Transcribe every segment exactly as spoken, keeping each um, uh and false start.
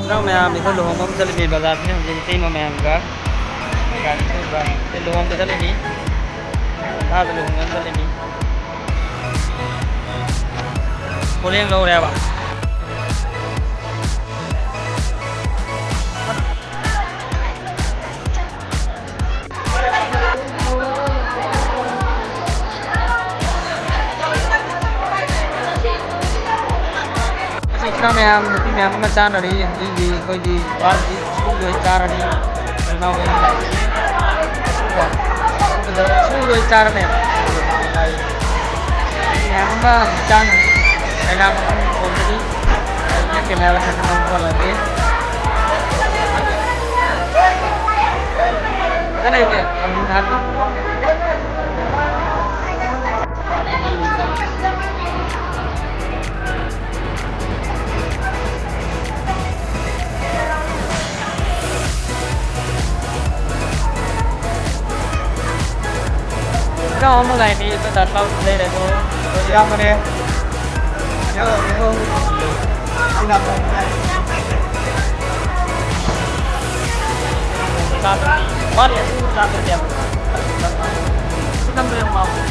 ꯅꯪ ꯃꯌꯥꯝ ꯑꯩꯈꯣꯏ ꯂꯨꯍꯣꯡꯕ ꯑꯃ ꯆꯠꯂꯤꯅꯦ, ꯕꯖꯥꯔꯗ ꯍꯧꯖꯤꯛ ꯏꯇꯩꯃ ꯃꯌꯥꯝꯒ ꯒꯥꯔꯤ ꯊꯧꯔꯤꯕ꯫ ꯑꯩꯈꯣꯏ ꯂꯨꯍꯣꯡꯕ ꯆꯠꯂꯤꯅꯤ, ꯏꯝꯐꯥꯜꯗ ꯂꯨꯍꯣꯡꯕ ꯑꯃ ꯆꯠꯂꯤꯅꯤ꯫ ꯄꯣꯠꯂꯦꯝ ꯂꯧꯔꯦꯕ꯫ ꯏꯆꯥ ꯃꯌꯥꯝ, ꯅꯨꯄꯤ ꯃꯌꯥꯝ ꯑꯃ ꯆꯥꯅꯔꯤ ꯍꯧꯖꯤꯛ ꯍꯧꯖꯤꯛ ꯑꯩꯈꯣꯏꯒꯤ ꯄꯥꯔꯇꯤ ꯁ꯭ꯀꯨꯜꯗ ꯑꯣꯏꯅ ꯆꯥꯔꯅꯤ꯫ ꯏꯅꯥꯎ ꯁ꯭ꯀꯨꯜꯗ ꯑꯣꯏꯅ ꯆꯥꯔꯅꯦꯕ꯫ ꯃꯌꯥꯝ ꯑꯃ ꯆꯥꯅ ꯀꯩꯅꯥ ꯈꯣꯡꯕꯒꯤ ꯀꯦꯃꯦꯔꯥ ꯈꯟꯅꯕ ꯈꯣꯠꯂꯒꯦ꯫ ꯐꯖꯅ ꯌꯦꯡꯉꯦ꯫ ꯏꯅꯥꯎ ꯑꯃ ꯂꯥꯛꯏ, ꯃꯤ ꯑꯃ ꯗꯥ ꯀ꯭ꯂꯥꯎꯗ ꯂꯩꯔꯦ ꯑꯗꯣ꯫ ꯏꯌꯥꯝꯕꯅꯦ꯫ ꯌꯥꯎꯔꯣ, ꯌꯥꯎꯔꯣ꯫ ꯁꯤ ꯅꯥꯀꯣꯡ꯫ ꯆꯥꯗ꯭ꯔꯗꯤ꯫ ꯃꯥꯅ ꯑꯁꯤ ꯆꯥꯗ꯭ꯔꯗꯤ ꯌꯥꯝ ꯁꯤ ꯅꯝꯕꯔ ꯌꯥꯝ ꯃꯥꯡꯉꯦ꯫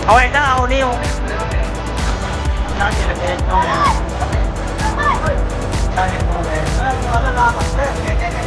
ꯍꯋꯥꯏ ꯏꯟꯖꯥꯡ ꯍꯥꯎꯅꯤ ꯌꯦꯡꯉꯨ꯫ ꯏꯟꯖꯥꯡ ꯊꯤꯜꯂꯛꯀꯦ꯫ ꯏꯟꯖꯥꯡ ꯊꯤꯜꯂꯛꯀꯦ꯫